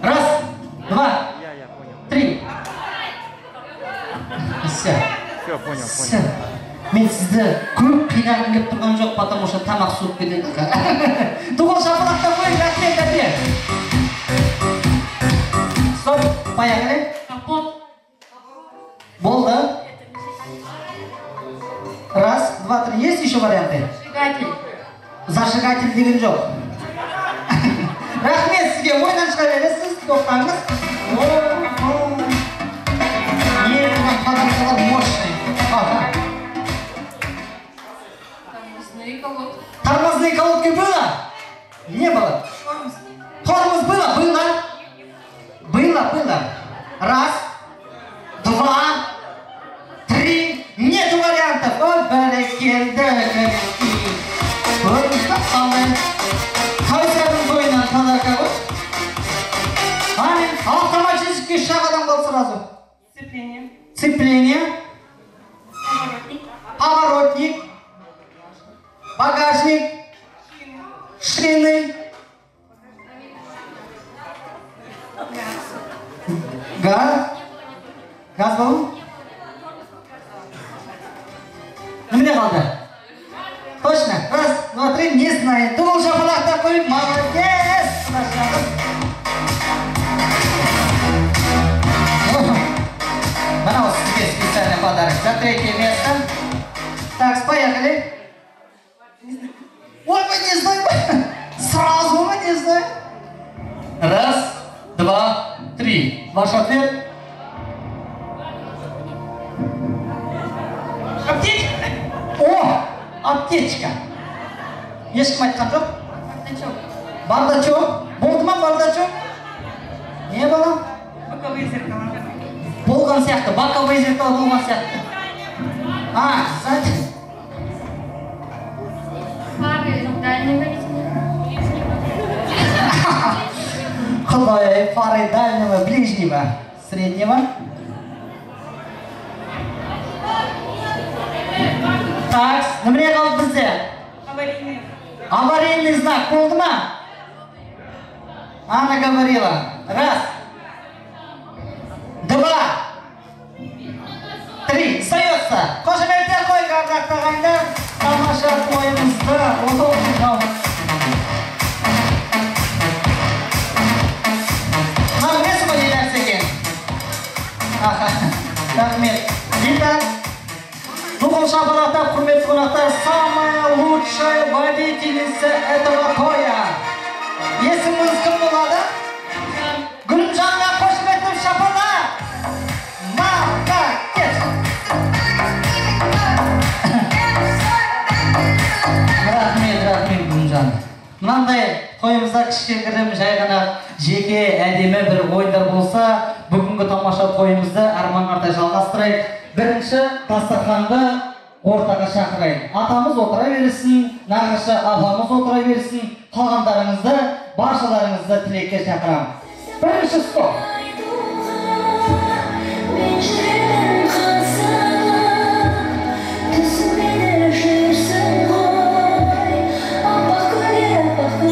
Раз, два, Я понял. три. Все. Все, понял, Все. понял. Мен сізді көп қинағым келіп тұрған жоқ, потому что тамақ суып кетеді. Ду қол шапалақтап қойың, рахмет, рахмет. Стоп, поехали. Капот. Болды. Раз, два, три. Есть еще варианты? Зажигатель. Зажигатель деген жоқ. Рахмет сізге, ойыннан шыға бересіз, тоқтаңыз. Не қылған подаркалар мощный. Ага. Тормозные колодки. Тормозные колодки было? Не было. Тормоз. Тормоз сразу. Сцепление. Сцепление. Поворотник. Поворотник. Багажник. Шины. Газ. Газ был? Немене қалды? Точно. Раз, два, три. Не знаю. Думал, шапалақ такой. Молодец. Мынау сізге специальный подарок за третье место. Так, поехали. Ой, мы не знаем. Сразу мы не знаем. Раз, два, три. Ваш ответ? Аптечка. О, аптечка. Ешкім айтқан жоқ? Бардачок. Бардачок. Болды ма бардачок? Не бала? Боковые зеркала. Болған сияқты. Боковые зеркала болған сияқты. А, сзади. Фары дальнего видения. Құдай, фары дальнего, ближнего, среднего. Так, немене қалды бізде? Аварийный. Аварийный знак болды ма? Она говорила. Раз. Два. Три. Сдается. Қошеметтер қойық, ардақты ағайындар. Тамаша тойымызды 19 Мына білесің ғой не нәрсе екен? Аха, рахмет. Итак, Ду қол шапалақтап, құрметті қонақтар, самая лучшая водительница этого тоя. Есіміңіз кім болады? Гүлімжанға қошеметтеп шапалақ. Молодец! Рахмет, рахмет, Гүлімжан. Мынандай тойымызда кішігірім жай ғана жеке әдемі бір ойындар болса, бүгінгі тамаша тойымызды арман қаратай жалғастырайық. Бірінші дастарханды ортаға шақырайын. Атамыз отыра берсін, нағашы апамыз отыра берсін, қалғандарыңызды, баршаларыңызды тілекке шақырамын. Бірінші стол.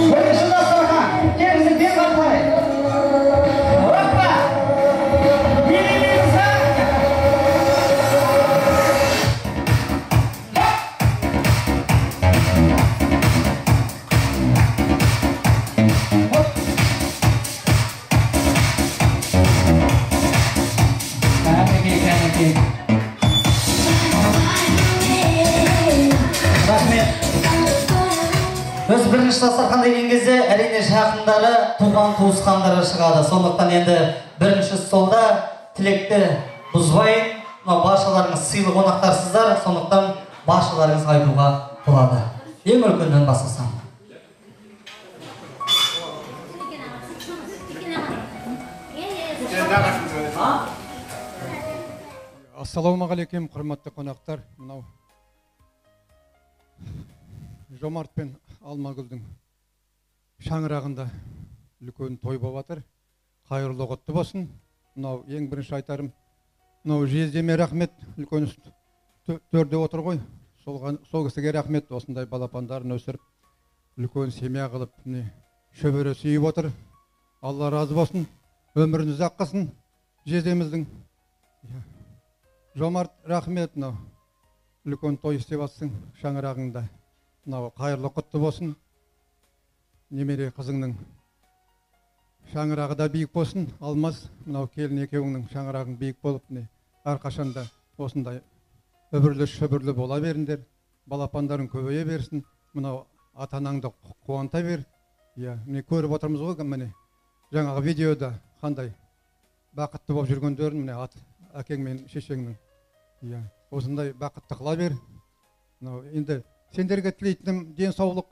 Бірінші дастархан. Келіңіздер, бері қарай. Опа! Билейміз, а? Кәнекей, кәнекей. Рахмет. Өз бірінші дастархан деген кезде әрине жақындары, туған туысқандары шығады. Сондықтан енді бірінші столда тілекті бұзбайын. Мынау баршаларыңыз сыйлы қонақтарсыздар, сондықтан баршаларыңызға айтуға болады. Ең үлкеннен бастасам. Ассалаумағалейкум, құрметті қонақтар. Мынау Жомарт пен Алмагүлдің шаңырағында үлкен той болып жатыр. Қайырлы құтты болсын. Мынау ең бірінші айтарым, мынау жездеме рахмет, үлкен төрде отыр ғой. Сол кісіге рахмет, осындай балапандарын өсіріп, үлкен семья қылып, міне шөбере сүйіп отыр. Алла разы болсын, өмірін ұзақ қылсын жездеміздің. Жомарт, рахмет, мынау үлкен той істеп жатсың шаңырағыңда. Мынау қайырлы құтты болсын. Немере қызыңның шаңырағы да биік болсын. Алмаз, мынау келін екеуіңнің шаңырағың биік болып, міне әрқашанда осындай үбірлі шүбірлі бола беріңдер. Балапандарың көбейе берсін. Мынау ата-анаңды қуанта бер. Иә, міне көріп отырмыз ғой, міне жаңағы видеода қандай бақытты болып жүргендерін, міне әкең мен шешеңнің. Иә, осындай бақытты қыла бер. Мынау енді сендерге тілейтінім денсаулық,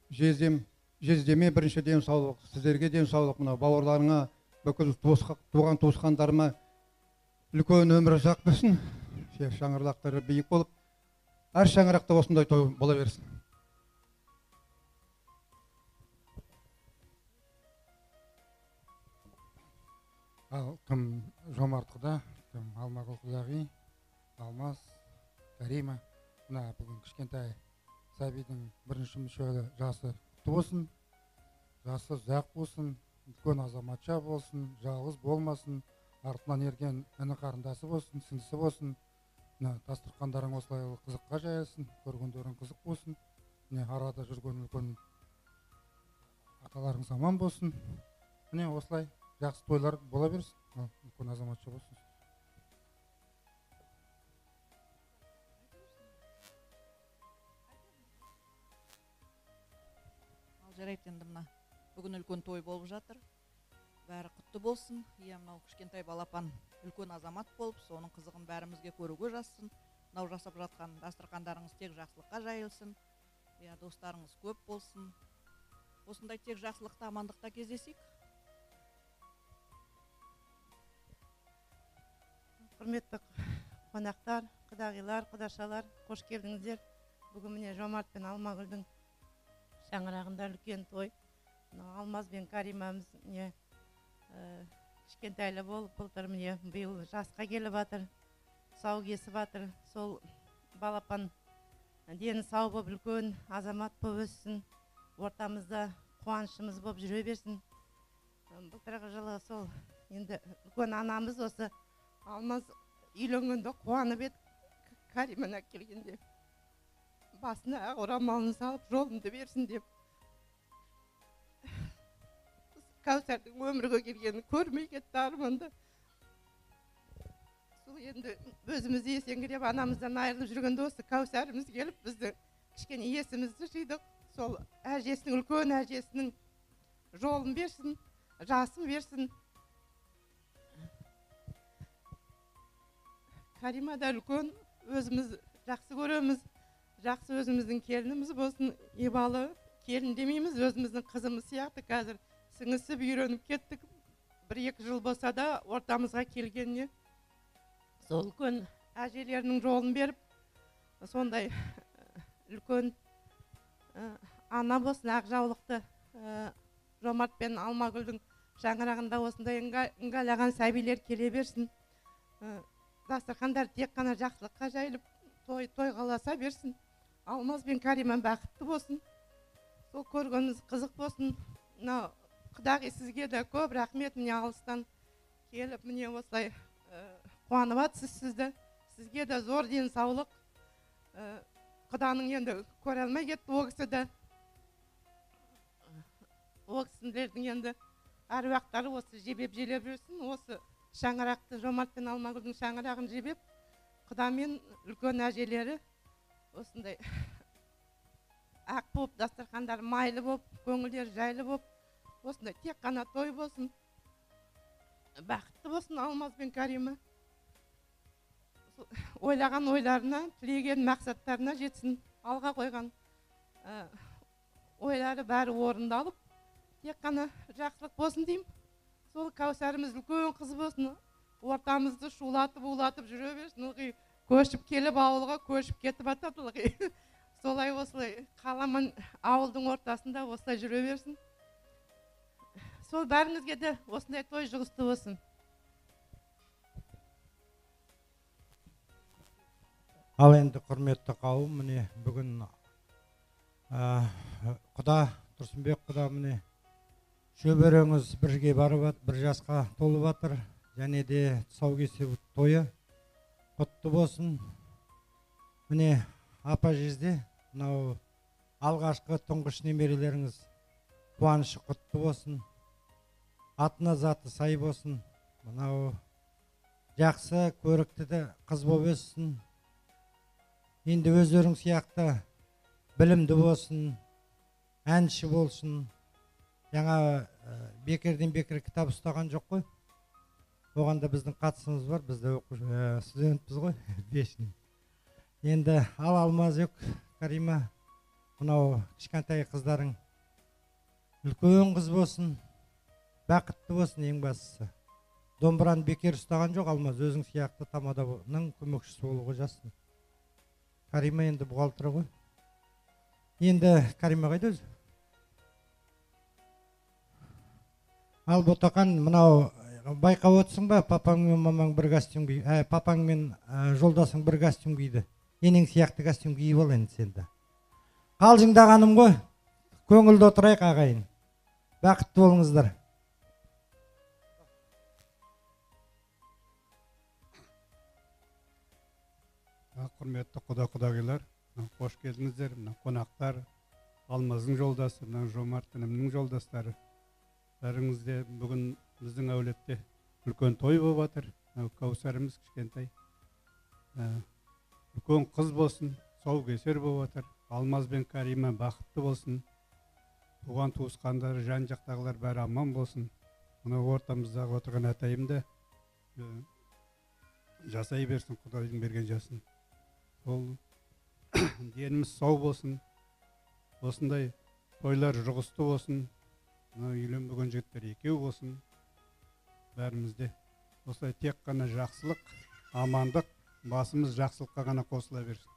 жездеме бірінші денсаулық, сіздерге денсаулық, мынау бауырларыңа, бүкіл туған туысқандарыма үлкен өмір ұзақ болсын. Шаңырақтары биік болып, әр шаңырақта осындай той бола берсін. Ал кім Жомарт құда, кім Алмагүл құдағи, Алмаз, Карима, мына бүгін кішкентай сәбидің бірінші мүшелі жасы құтты болсын, жасы ұзақ болсын, үлкен азаматша болсын, жалғыз болмасын, артынан ерген іні қарындасы болсын, сіңлісі болсын. Мына дастархандарың осылай қызыққа жайылсын, көргендерің қызық болсын. Міне арада жүрген үлкен аталарыңыз аман болсын. Міне осылай жақсы тойлар бола берсін, үлкен азаматша болсын. Ал жарайды, енді мына бүгін үлкен той болып жатыр. Бәрі құтты болсын. Иә, мынау кішкентай балапан үлкен азамат болып, соның қызығын бәрімізге көруге жазсын. Мынау жасап жатқан дастархандарыңыз тек жақсылыққа жайылсын. Иә, достарыңыз көп болсын. Осындай тек жақсылықта, амандықта кездесейік. Құрметті қонақтар, құдағилар, құдашалар, қош келдіңіздер. Бүгін міне Жомарт пен Алмагүлдің шаңырағында үлкен той. Алмаз бен Каримамыз міне кішкентайлы болып, былтыр міне биыл жасқа келіп жатыр, тұсау кесіп жатыр. Сол балапан дені сау болып, үлкен азамат болып өссін, ортамызда қуанышымыз болып жүре берсін. Былтырғы жылы сол енді үлкен анамыз осы Алмаз үйленгенде қуанып еді, Кариманы келгенде басына ақ орамалын салып жолымды берсін деп. Кәусәрдің өмірге келгенін көрмей кетті арманды. Сол енді өзіміз есеңгіреп анамыздан айырылып жүргенде осы Кәусәріміз келіп бізді кішкене есімізді жидық. Сол әжесінің, үлкен әжесінің жолын берсін, жасын берсін. Карима да үлкен, өзіміз жақсы көреміз, жақсы өзіміздің келініміз болсын, ибалы келін демейміз, өзіміздің қызымыз сияқты қазір сіңісіп үйреніп кеттік. 1-2 жыл болса да ортамызға келгеніне сол үлкен әжелерінің жолын беріп, сондай үлкен ана болсын, ақ жаулықты Жомарт пен Алмагүлдің шаңырағында осындай іңгәлаған сәбилер келе берсін. Дастархандар тек қана жақсылыққа жайылып, той тойғаласа берсін. Алмаз бен Карима бақытты болсын. Сол көргеніміз қызық болсын. Мынау құдағи сізге де көп рахмет, міне алыстан келіп міне осылай қуанып жатсыз сізді. Сізге де зор денсаулық. Құданың енді көре алмай кетті о кісі де. О кісілердің енді әруақтары осы жебеп желеп жүрсін, осы шаңырақты, Жомарт пен Алмагүлдің шаңырағын жебеп, құда мен үлкен әжелері осындай ақ болып, дастархандар майлы болып, көңілдері жайлы болып, осындай тек қана той болсын, бақытты болсын Алмаз бен Карима. Ойлаған ойларына, тілеген мақсаттарына жетсін, алға қойған ойлары бәрі орындалып, тек қана жақсылық болсын деймін. Сол Кәусәріміз үлкен қыз болсын, ортамызды шулатып, улатып жүре берсін, ылғи көшіп келіп ауылға көшіп кетіп атады ылғи. Солай осылай қаламын ауылдың ортасында осылай жүре берсін. Сол бәріңізге де осындай той жұғысты болсын. Ал енді құрметті қауым, міне бүгін құда Тұрсынбек құда міне шөбереңіз бірге барып бір жасқа толып жатыр, және де тұсаукесер тойы құтты болсын. Міне апа жезде мынау алғашқы тұңғыш немерелеріңіз қуанышы құтты болсын, атына заты сай болсын, мынау жақсы көрікті де қыз болып өссін. Енді өздерің сияқты білімді болсын, әнші болсын. Жаңа бекерден бекер кітап ұстаған жоқ қой. Оған да біздің қатысымыз бар, біз де студентпіз ғой, вечный. Енді ал Алмазбек, Карима, мынау кішкентай қыздарың үлкен қыз болсын, бақытты болсын ең бастысы. Домбыраны бекер ұстаған жоқ Алмаз, өзің сияқты тамаданың көмекшісі болуға жазсын. Карима енді бухгалтер ғой. Енді Карима қайда өзі? Ал Ботақан, мынау байқап отырсың ба, папаң мен мамаң бір костюм ки, папаң мен жолдасың бір костюм киді. Енең сияқты костюм киіп ал енді сен де. Қалжыңдағаным ғой. Көңілді отырайық ағайын. Бақытты болыңыздар. Құрметті құда-құдағилар, қош келдіңіздер. Мына қонақтар, Алмаздың жолдасы, мына Жомарт інімнің жолдастары. Бәріңізде бүгін біздің әулетте үлкен той болып жатыр. Кәусарымыз кішкентай. Үлкен қыз болсын, тұсаукесер болып жатыр. Алмаз бен Карима бақытты болсын. Туған туысқандары, жан жақтағылар бәрі аман болсын. Мына ортамыздағы отырған атайым да жасай берсін, Құдайдың берген жасын. Сол деніміз сау болсын. Осындай тойлар жұғысты болсын. Үйленбеген жігіттер екеу болсын. Бәрімізде осылай тек қана жақсылық, амандық, басымыз жақсылыққа ғана қосыла берсін.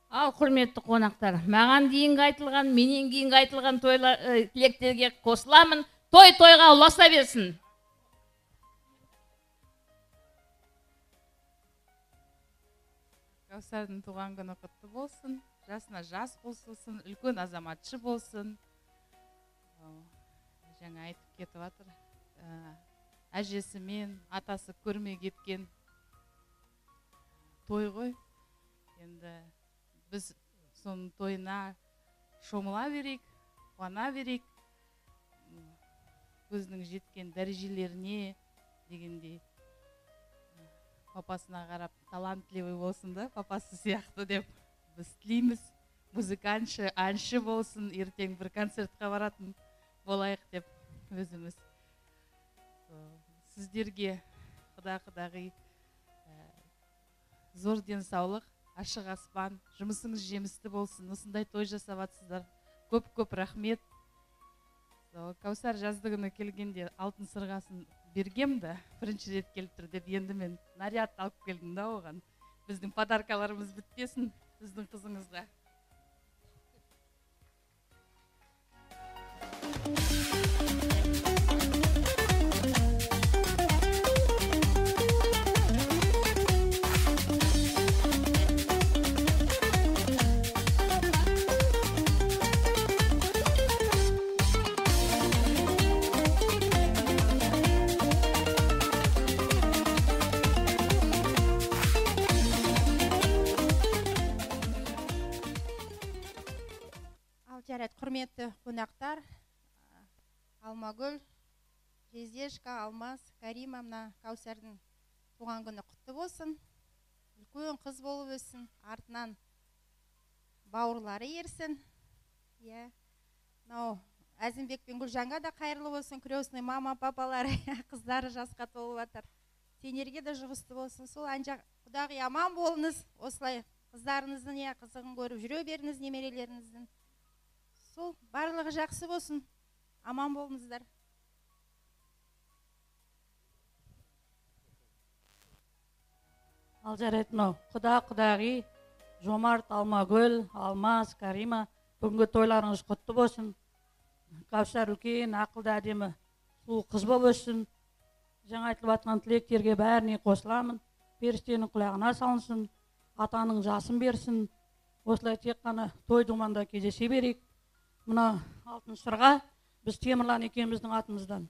Ал құрметті қонақтар, маған дейінгі айтылған, менен кейінгі айтылған тойлар, тілектерге қосыламын. Той тойға ұласа берсін. Кәусардың туған күні құтты болсын, жасына жас қосылсын, үлкен азаматшы болсын. Жаңа айтып кетіп жатыр, әжесі мен атасы көрмей кеткен той ғой. Енді біз соның тойына шомыла берейік, қуана берейік, өзінің жеткен дәрежелеріне дегендей. Папасына қарап талантливый болсын да, папасы сияқты деп біз тілейміз. Музыкантшы, әнші болсын, ертең бір концертқа баратын болайық деп өзіміз. Сіздерге құда-құдағи зор денсаулық, ашық аспан, жұмысыңыз жемісті болсын, осындай той жасап жатсыздар. Көп-көп рахмет. Кәусар жазды күні келгенде алтын сырғасын бергем да, бірінші рет келіп тұр деп, енді мен наряд алып келдім да оған. Біздің подаркаларымыз бітпесін біздің қызыңызға. Жарайды, құрметті қонақтар, Алмагүл, жездешка, Алмаз, Карима, мына Кәусардың туған күні құтты болсын. Үлкен қыз болып өссін, артынан бауырлары ерсін. Иә. Мынау Әзімбек пен Гүлжанға да қайырлы болсын, крестный мама, папалары, қыздары жасқа толып жатыр. Сендерге де жұғысты болсын. Сол анжақ құдағи аман болыңыз, осылай қыздарыңыздың қызығын көріп жүре беріңіз, немерелеріңіздің. Сол барлығы жақсы болсын, аман болыңыздар. Ал жарайды, мынау құда құдағи, Жомарт, Алмагүл, Алмаз, Карима, бүгінгі тойларыңыз құтты болсын. Кәусар үлкен, ақылды, әдемі сұлу қыз болып өссін. Жаңа айтылып жатқан тілектерге бәріне қосыламын. Періштенің құлағына салынсын, атаның жасын берсін. Осылай тек қана той думанда кездесе берейік. Мына алтын сырға біз Темірлан екеуміздің атымыздан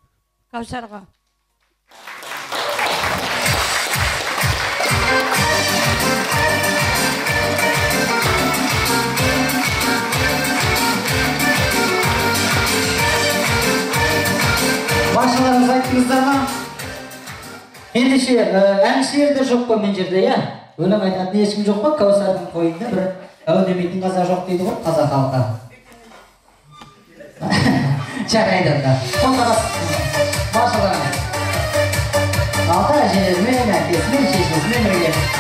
Кәусарға. Баршаларыңыз айттыңыздар ма? Ендеше әншілер де жоқ қой мен жерде, иә? Өлең айтатын ешкім жоқ па? Кәусардың тойында бір әу демейтін қазақ жоқ дейді ғой қазақ халқы. Жарайды онда. Қонағыз баршаларыңыз. Ата әжелерімен, әкесімен, шешесімен бірге.